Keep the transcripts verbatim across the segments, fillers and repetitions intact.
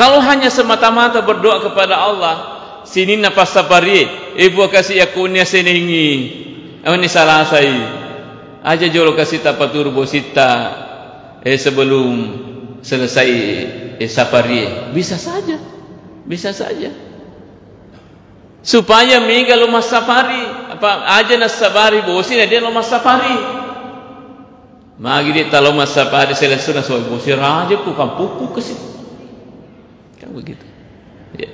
Kalau hanya semata-mata berdoa kepada Allah, sininna passapari, eh, Puang, kasi yakkunni asenengi, eh, ni salasai. Aja jolo kasi tapaturu bositta, eh, sebelum selesai, eh, safari. Bisa saja. Bisa saja. Supaya mega lo massafari, apa aja nassabari bosi na dia lo massafari. Magi di talo massapari selessureng soe bosi raja ku kampukku kasi. Kan begitu. Ya.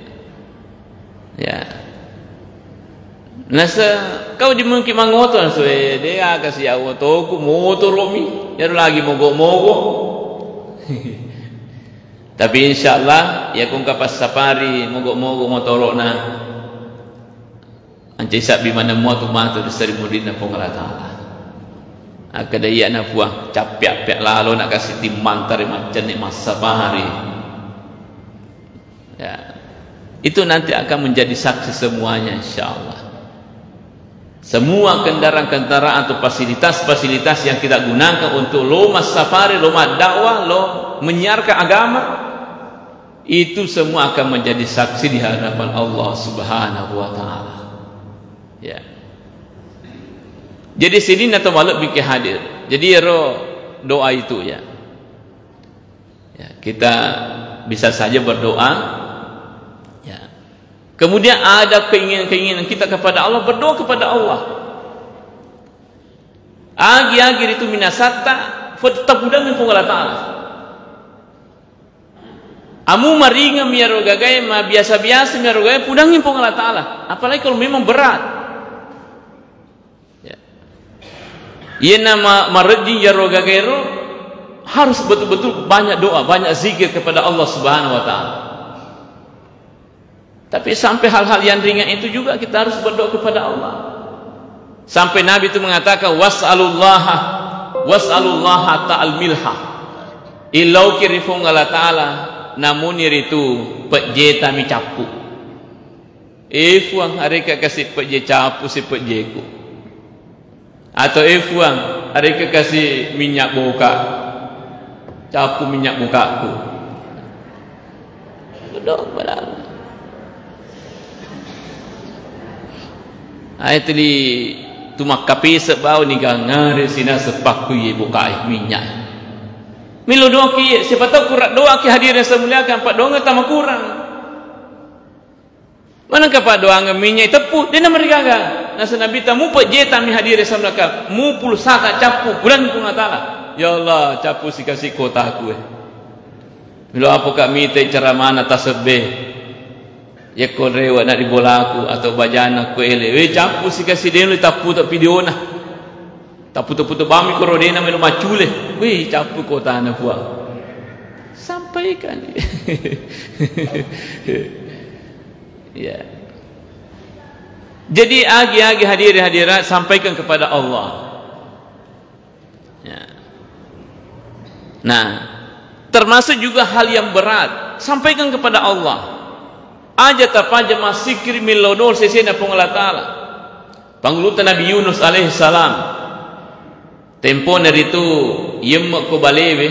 Ya. Nasa kau di mungkin mangoto na soe de aga si ya otoku motoromi. Yaro lagi mogo-mogo. Tapi insyaallah ya kung kapassapari mogo-mogo motoro'na. Ancai sabbi maneng mua tu matu ri seri murinna Puang Allah Ta'ala. Akkeda iyana Puang, cappiak-piak lalo na kasi timmantari maccenni massapari. Ya. Itu nanti akan menjadi saksi semuanya, insya Allah. Semua kendaraan-kendaraan atau fasilitas-fasilitas yang kita gunakan untuk lo massapari, lo maddakwah, lo menyiarkan agama, itu semua akan menjadi saksi di hadapan Allah Subhanahu wa Ta'ala. Ya. Jadi, sininna to malebbi ke hadir. Jadi, ero doa itu, ya. Ya, kita bisa saja berdoa. Ya. Kemudian ada keinginan-keinginan kita kepada Allah, berdoa kepada Allah. Agi-agi ritu minasatta, fot-, tapudangngi Puang Allah Ta'ala. Amu maringeng mi iyaro gagae, mabiasa-biasa mi iyaro gagae, pudangngi Puang Allah Ta'ala. Apalagi kalau memang berat. Ya. Iyena ma-, marejjing iyaro gagaero, harus betul-betul banyak doa, banyak zikir kepada Allah Subhanahu wa Ta'ala. Tapi sampai hal-hal yang ringan itu juga kita harus berdoa kepada Allah. Sampai Nabi itu mengatakan, "Was'alullaha, was'alullaha ta'al milha." Ilauki ri Puang Allah Ta'ala, namuni ritu pejjeta mi cappu. Eh, Puang, areka kasi pejje cappu si pejjeku. Atau, eh, Puang, areka kasi minyak boka. Cappu minyak bokaku. Bedok barang. Ai tuli tu makkapesek bau ni gangare sina sepakku ye bokai minyak. Milo doaki, siapa tahu kurang doaki hadirin saya muliakan, Pak, doang tama kurang. Manengka paddoangeng minyak teppu, de namarigaga. Nasa Nabitta, mupejjeta mi hadire samlaka, mupulsata cappu, pudanni Puang Allah Ta'ala. Ya Allah, cappu sikasi kotaku, eh. Milo apoka mitai ceramana tasebbe. Yakko rewe na ri bolaku atau bajana ko ele. We, cappu sikasi, de nuli tapputo videona. Tapputo-puto bami ko rodena melo maccule. Wih, cappu kotana, Puang. Sampaikan. Ya. Jadi, agi-agi hadiri hadirat, sampaikan kepada Allah. Ya. Nah, termasuk juga hal yang berat, sampaikan kepada Allah. Aja tapaja massikiri millau doang sesena Puang Allah Ta'ala. Pangulutta Nabi Yunus alaihi salam. Tempona ritu, yemmekko balewe,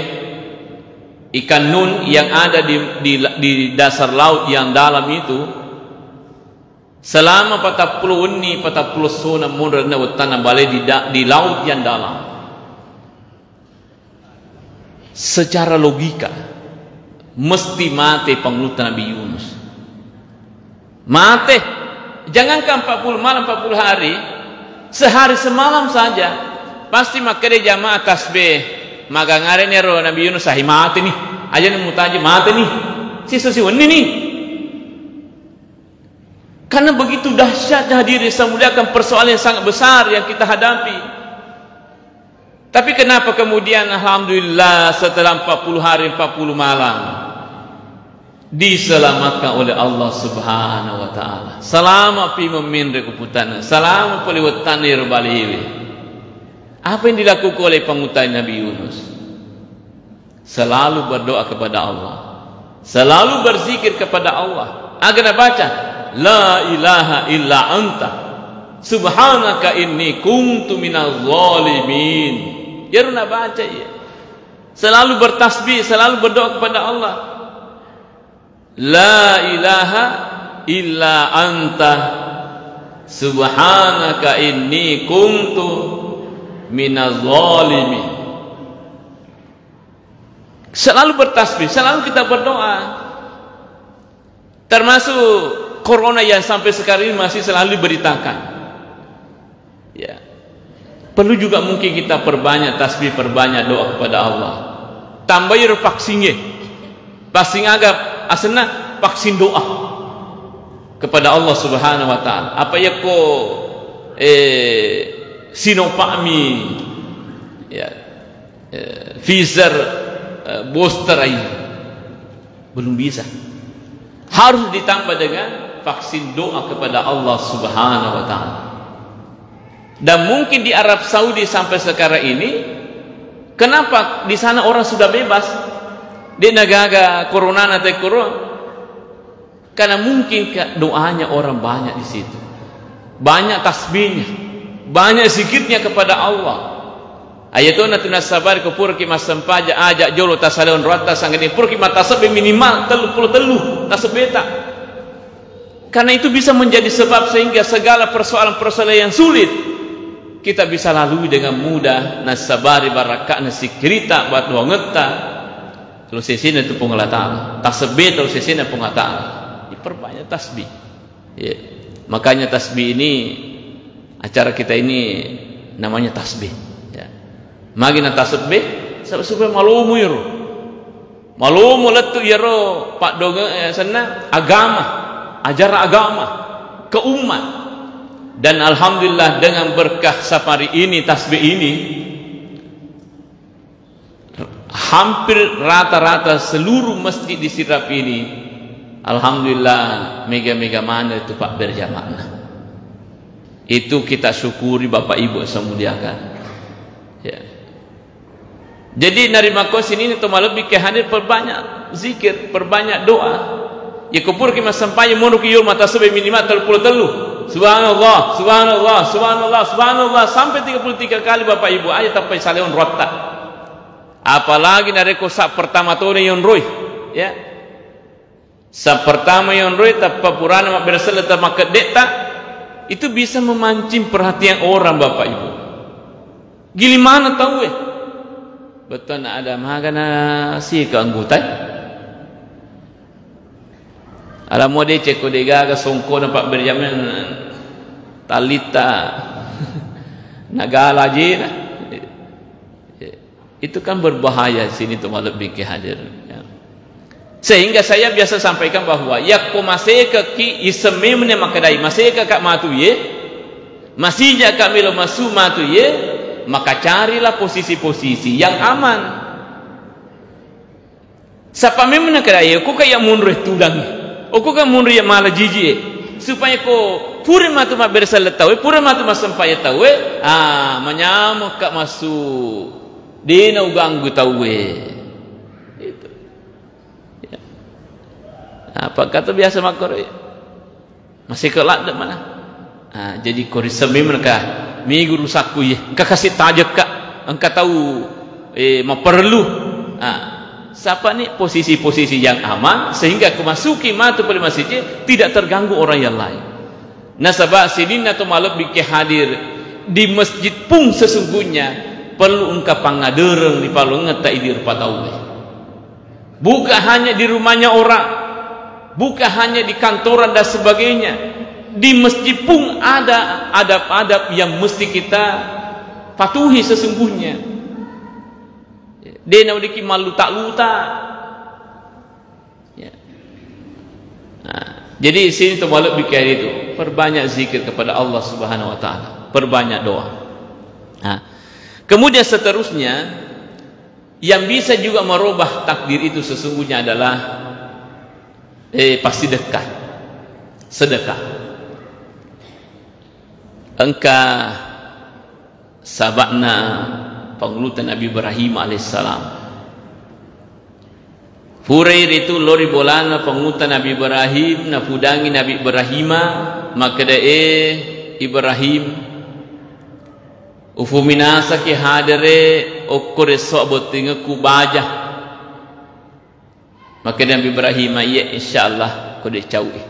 ikan nun yang ada di, di, di dasar laut yang dalam itu, selama patappulo wenni, patappulo essona monro ri wettanna bale di da-, di laut yang dalam. Secara logika, mesti mate pangulutta Nabi Yunus. Mate. Jangankan empat puluh malam, empat puluh hari, sehari semalam saja, pasti makkeda jamaah tasbih, "Magangareni ero Nabi Yunus, ahi, mate ni. Aja ni mutaji, mate ni. Siso siwenni ni." Karena begitu dahsyatnya, hadirin saya muliakan, persoalan yang sangat besar yang kita hadapi. Tapi kenapa kemudian, alhamdulillah, setelah empat puluh hari, empat puluh malam, diselamatkan oleh Allah Subhanahu wa Ta'ala? Salama pi memminre kuputanna, salama pole wettanna ero balewe. Apa yang dilakukan oleh pangulutta Nabi Yunus? Selalu berdoa kepada Allah. Selalu berzikir kepada Allah. Aga nabaca, "La ilaha illa anta. Subhanaka inni kuntu minaz zalimin." Iyaro nabaca iya. Selalu bertasbih, selalu berdoa kepada Allah. La ilaha illa anta subhanaka inni kuntu minaz zalimin. Selalu bertasbih, selalu kita berdoa. Termasuk corona yang sampai sekarang ini masih selalu diberitakan. Ya. Perlu juga mungkin kita perbanyak tasbih, perbanyak doa kepada Allah. Tambahi ro vaksin ye. Vaksin aga asenna? Vaksin doa kepada Allah Subhanahu wa Ta'ala. Apa yakko, eh, Sinovac mi, ya, eh, Pfizer, eh, booster ai. Belum bisa. Harus ditambah dengan vaksin doa kepada Allah Subhanahu wa Ta'ala. Dan mungkin di Arab Saudi sampai sekarang ini, kenapa di sana orang sudah bebas? Dia negaga corona na te corona. Karena mungkin ke-, doanya orang banyak di situ. Banyak tasbihnya, banyak zikirnya kepada Allah. Ayatona tu nassabari ko puraki massempajang, aja jolo tasaleong roatta, sangadinna puraki mattasebbi minimal tellu pulo tellu tasebbeta. Karena itu bisa menjadi sebab sehingga segala persoalan-persoalan yang sulit kita bisa lalui dengan mudah, nassabari barakka'na sikkirita, battuangetta, lo sesena tu Puang Allah Ta'ala, tasebbeta lo sesena Puang Allah Ta'ala. Diperbanyak tasbih. Ya. Makanya tasbih ini, acara kita ini namanya tasbih. Ya. Magi na tasbih, sa-, supaya malomo iro. Malomo lettu iyaro paddonge-, eh, senna agama, ajaran agama, ke umat. Dan alhamdulillah dengan berkah safari ini, tasbih ini, hampir rata-rata seluruh masjid di Sidrap ini, alhamdulillah, mega-mega maneng tu pabberjama'na. Itu kita syukuri Bapak Ibu yang saya muliakan. Ya. Jadi, narimakko sininna to malebbi ke hadir, perbanyak zikir, perbanyak doa. Ya, ko puraki massempajang, monroki yolo matasebbi minimal tellu pulo tellu. Subhanallah, subhanallah, subhanallah, subhanallah, sampai tiga puluh tiga kali, Bapak Ibu, aja tappai saleong roatta. Apalagi narekko sa pertama tona yonroi, ya. Sa pertama yonroi, tappa purana mabbere selleng tau makkeddetta, itu bisa memancing perhatian orang, Bapak Ibu. Giling maneng tauwe. Bettuanna ada magana sika anggutai. Ala mua decekko degaga songkona pabberjama'na tallitta nagala ajena. Itu kan berbahaya sini tu malebbi ke hadir. Ya. Sehingga saya biasa sampaikan bahwa yakko masekekki iseng memeng makkedai masekekka matu ye, masijaka melo masu matu ye, maka carilah posisi-posisi yang aman. Sapa memeng nakeda, "Eh, okko ka iya munro tudang. Okko ka munro iya mala jiji e." Supaya ko pura matu mabbere selleng tauwe, pura matu massempajang tauwe, ah, manyameng ka massu. De na uganggu tauwe. Itu. Ya. Apa kata biasa makkoro. Masih ke ladde mana? Ah, jadi ko riseng memeng ka, mega rusakku ye, engka kasi tajekka, engka tau, eh, maperlu. Ah, sapa ni posisi-posisi yang aman sehingga kemasuki matu pole masjid tidak terganggu orang yang lain. Nasaba sininna to malebbi ke hadir di masjid pun sesungguhnya perlu engka pangadereng ri palongetta idi rupa tauwe. Bukan hanya di rumahnya orang, bukan hanya di kantoran dan sebagainya. Di masjid pun ada adab-adab yang mesti kita patuhi sesungguhnya. De na weddikki malluta-luta. Ya. Nah, jadi sini to malebbi ke hari itu, perbanyak zikir kepada Allah Subhanahu wa Ta'ala, perbanyak doa. Nah, kemudian seterusnya, yang bisa juga merubah takdir itu sesungguhnya adalah, eh, passidekka. Sedekah. Engka saba'na pangulutta Nabi Ibrahim alaihissalam. Purai ritu lao ri bolana pangulutta Nabi Ibrahim, napudangi Nabi Ibrahima, makkeda, "Eh, Ibrahim, ufuminasaki hadere okko ri esso abottingekku baja. Makkeda Nabi Ibrahim, "Iya, insyaallah ko de' caui."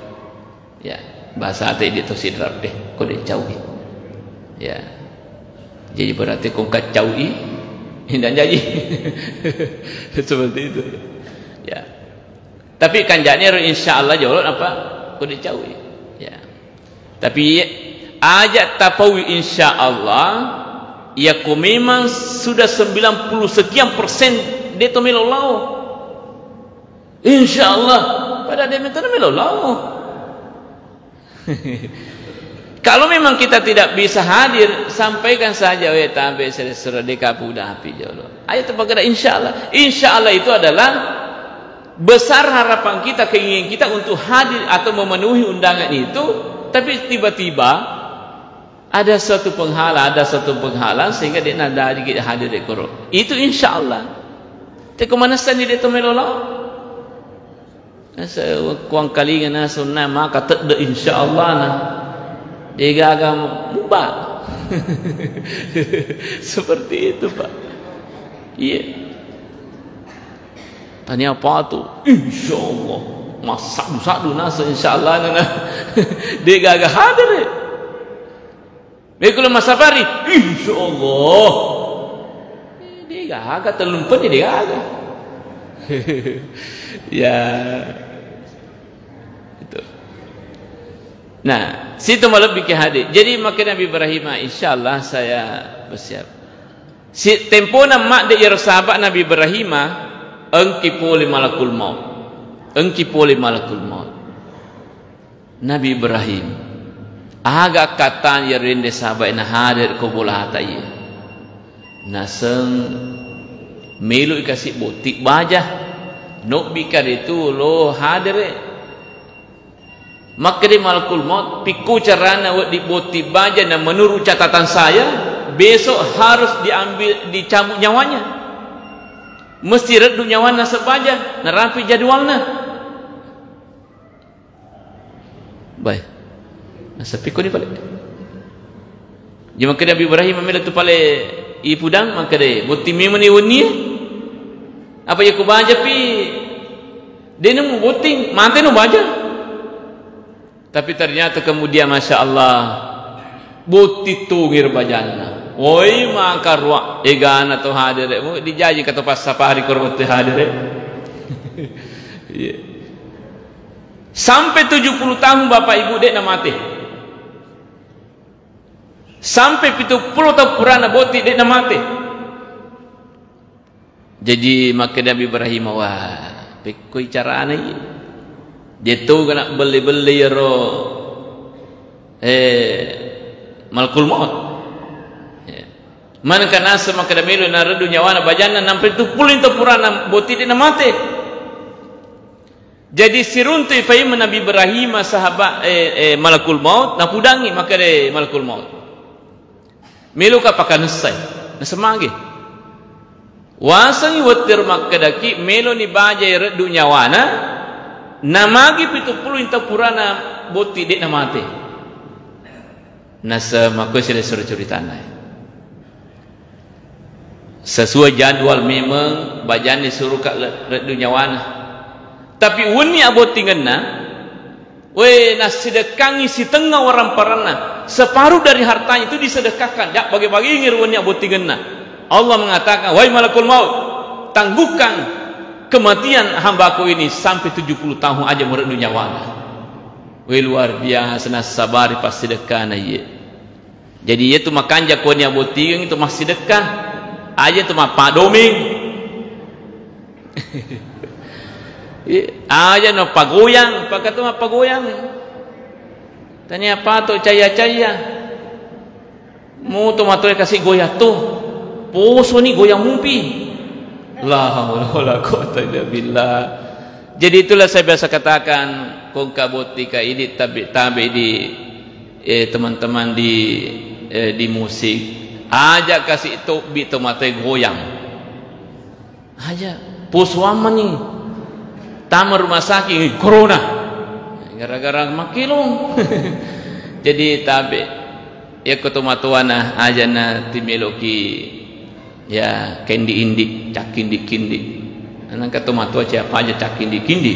Ya, bahasa ate de' to sidrappe, ko de' caui. Ya. Jadi berarti ko engka caui, tidak jadi. Seperti itu. Ya. Tapi kanja'na ro insyaallah jolo apa? Ko de' caui. Ya. Tapi aja' tapaui insyaallah, ya ko memang sudah sembilan puluh sekian persen de' to melo lao. Insyaallah, pada de' metana melo lao. Kalau memang kita tidak bisa hadir, sampaikan saja, "We, tabe' sere-sere de' kapu udah api jolo." Ayo tepakada insyaallah. Insyaallah itu adalah besar harapan kita, keinginan kita untuk hadir atau memenuhi undangan itu, tapi tiba-tiba ada suatu penghalang, ada suatu penghalang sehingga de' nadadi hadir de' koro. Itu insyaallah. Teko manessani de' to melo lao. Nasa kuangkalinga na sunna maka tedde' insyaallah na. De' gaga muba. Seperti itu, Pak. Iya. Tania apa tu? Insyaallah. Masadu-sadu nasa insyaallah na. De' gaga hadir. Mekko le massapari, insyaallah. Eh, de' gaga, tellumpenni de' gaga. Ya. Itu. Nah, situ malebbi ki hadir. Jadi, makkeda Nabi Ibrahim, "Ah, insyaallah saya bersiap." Si tempona madde' iyaro sahaba' Nabi Ibrahim, engki pole malakul maut. Engki pole malakul maut. Nabi Ibrahim, aga akkatana iyaro ende sahabae nahadere' ko bolata iye? Naseng melo'i kasi' botti baja, nobbi karitu lo hadere'. Makkeda malakul maut, pikku carana wedding botti baja na menurut catatan saya, besok harus diambil, dicabut nyawanya. Mesti reddu nyawana sebaja, narapi jadwalna. Baik. Nasappi koni pale. Jadi makkeda Nabi Ibrahim, "Melo tu pale ipudang," makkeda, "Botting memang ni wennie. Apa iya kubajapi de' nemu botting, mate no baja." Tapi ternyata kemudian, Masya Allah, botting tongiro bajanna. Woi, maka ruwa egana to hadere', mu dijaji ka to passapari koro wettu hadere'. Iya. Sampai tujuh puluh tahun Bapak Ibu de' namate. Sampai pitu pulo taung purana botting de' namate. Jadi makkeda Nabi Ibrahim, "Wah, pekkoi carana iye? De' to gana belle-belle iyaro, eh, malakul maut." Ya. Manengka naseng makkeda melo nareddu nyawana bajanna, nampai tupuling to purana botting de' namate. Jadi siruntui faimeng Nabi Ibrahim sahaba, eh, eh, malakul maut, napudangi makkeda malakul maut, "Meloka pakanessai." Naseng magi. Wasengngi wettu ero makkedaki, meloni bajai reddu nyawana, namagi pitu pulo taung purana botting de' namate. Naseng makkoi silessureng curitana. Sesuai jadwal memang bajanna suruka le-, reddu nyawana. Tapi wenni abottingenna, we, nassidekkangngi sitengnga waramparanna, separuh dari hartanya itu disedekahkan, ja bage-bagengi ro wenni abottingenna. Allah mengatakan, "Wahai malakul maut, tangguhkan kematian hambaku ini sampai tujuh puluh tahun aja mureddu nyawana." We, luar biasa nassabari passidekkana iye. Jadi, iyatu makanja ko wenni abottingeng itu massidekka. Aja tu mappadomeng. Aja no pagoyang, pakatu mappagoyang. Tania pato caya-caya. Muto matoe kasi goyang tu. Posoni goyang mupi. La haula wala quwata illa billah. Jadi itulah saya biasa katakan, ko engka bottingka idi tabe-tabe di eh, teman-teman di, eh, di musik, aja kasi tobbi tomatoe goyang. Aja, posuammani. Tama rumah sakit, eh, corona. Gara-gara makkelong. Jadi tabe. Yakko tomatoana aja na timeloki, ya, kendi-indi, cakkindi-kindi. Nangka tomatoa ciapa aja cakkindi-kindi.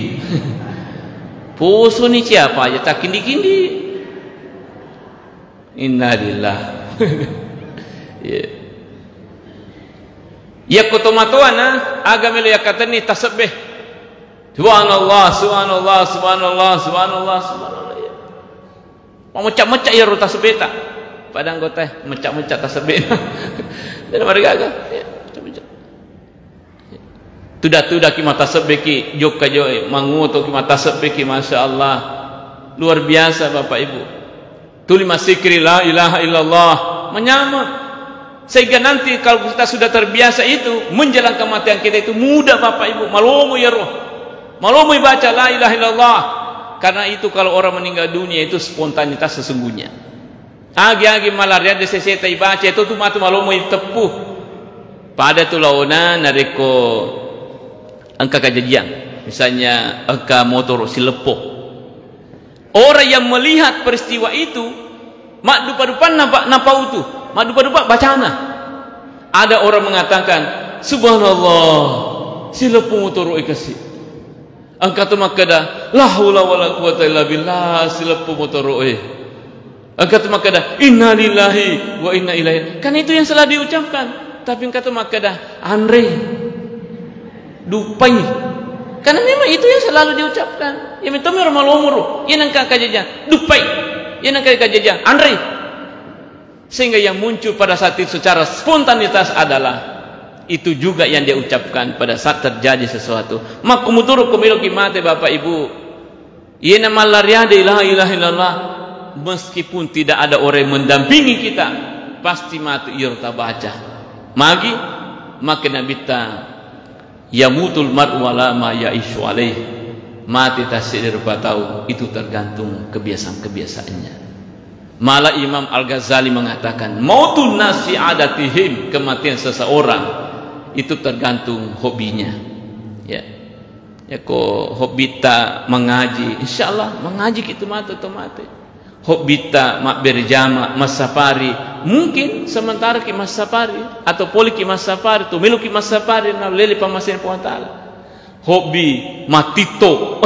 Pusuni ciapa aja cakkindi-kindi. Innalillah. Iya. Yakko tomatoana, aga melo yakkatenni tasebbe. Subhanallah, subhanallah, subhanallah, subhanallah, subhanallah. Iya. Mamecca-mecca iyaro tasebbeta. Pada anggota, mecca-mecca tasebbena. Dena marigaga. Iya, mecca-mecca. Tuda-tudaki matasebbeki, jokka jo-, mangotoki matasebbeki, Masya Allah. Luar biasa, Bapak Ibu. Tuli massikiri la ilaha illallah, menyama. Sehingga nanti kalau kita sudah terbiasa itu, menjelang kematian kita itu mudah, Bapak Ibu, malomo iyaro. Malomo ibaca la ilaha illallah. Karena itu kalau orang meninggal dunia itu spontanitas sesungguhnya. Agi-agi malariade seseta ibaca itu tu matu malomo iteppu. Pada tu laona narekko engka kajajiang, misalnya engka motoro sileppo. Orang yang melihat peristiwa itu maddupa-dupanna, Pak, napautu, maddupa-dupa bacana. Ada orang mengatakan, "Subhanallah, sileppo motoro ikasi." Engka tu makkeda, "La haula wala quwata illa billah, sileppo motoro'e." Engka tu makkeda, "Inna lillahi wa inna ilaihi." Karena itu yang selalu diucapkan. Tapi engka tu makkeda, "Anre. Dupai." Karena memang itu yang selalu diucapkan. Ya, mettomi orang malomoro. Ya, nangka kajaja. "Dupai." Ya, nangka kajaja. "Anre." Sehingga yang muncul pada saat itu secara spontanitas adalah itu juga yang dia ucapkan pada saat terjadi sesuatu. Makkumuturu ko meloki mate, Bapak Ibu. Iyena mallariade la ilaha illallah, meskipun tidak ada orang yang mendampingi kita, pasti matu iyaro tabaca. Magi? Makkeda Nabitta, "Yamutul mar'u ala ma ya'isyu alaih." Mati tasseddi rupa tau, itu tergantung kebiasaan-kebiasaannya. Malah Imam Al-Ghazali mengatakan, "Mautun nasi adatihim," kematian seseorang itu tergantung hobinya. Ya. Ya, ko hobitta mengaji, insya Allah mengaji ki tu matu to mate. Hobitta mabbere jama, massapari, mungkin sementara ki massapari atau pole ki massapari, tu melo ki massapari na lele pammasena Puang Taala. Hobi mattitto,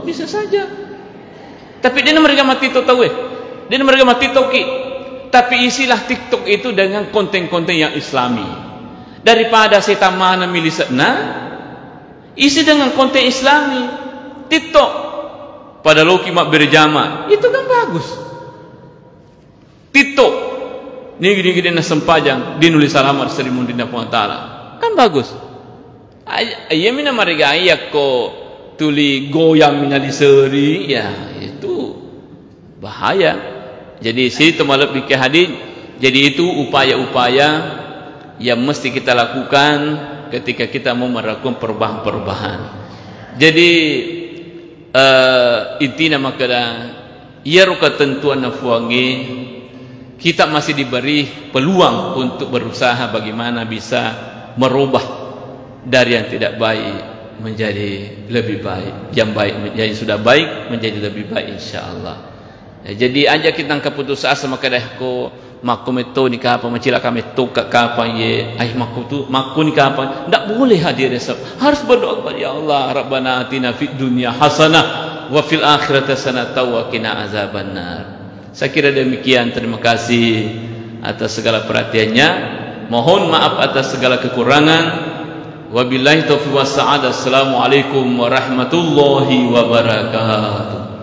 bisa saja. Tapi dena mereka mattitto tauwe. Dena mereka mattitto ki. Tapi isilah TikTok itu dengan konten-konten yang Islami. Daripada setan mana milisekna, isi dengan konten Islami. TikTok. Pada loki mabbere jama, itu kan bagus. Titto, nigi-nigi dena sempajang, dinuli salama ri seri munrinna Puang Taala. Kan bagus. Ay-, iyami na marigai yakko tuli goyang mina di seri, ya itu bahaya. Jadi situ malebbi ke hadis. Jadi itu upaya-upaya yang mesti kita lakukan ketika kita mau melakukan perubahan-perubahan. Jadi, eh, intina makkeda, iyaro ketentuanna Puangnge, kita masih diberi peluang untuk berusaha bagaimana bisa merubah dari yang tidak baik menjadi lebih baik, yang baik, yang sudah baik menjadi lebih baik, insya Allah. Ya, jadi aja kita engka putus asa makkeda ko makko mettoni kapang, macilaka mettoka kapang ye, ai makko tu, makkoni kapang, ndak boleh hadir esok. Harus berdoa kepada, "Ya Allah, Rabbana atina fid dunya hasanah wa fil akhirati hasanah wa qina azabannar." Saya kira demikian, terima kasih atas segala perhatiannya. Mohon maaf atas segala kekurangan. Wabillahi taufiq wassa'adah. Assalamualaikum warahmatullahi wabarakatuh.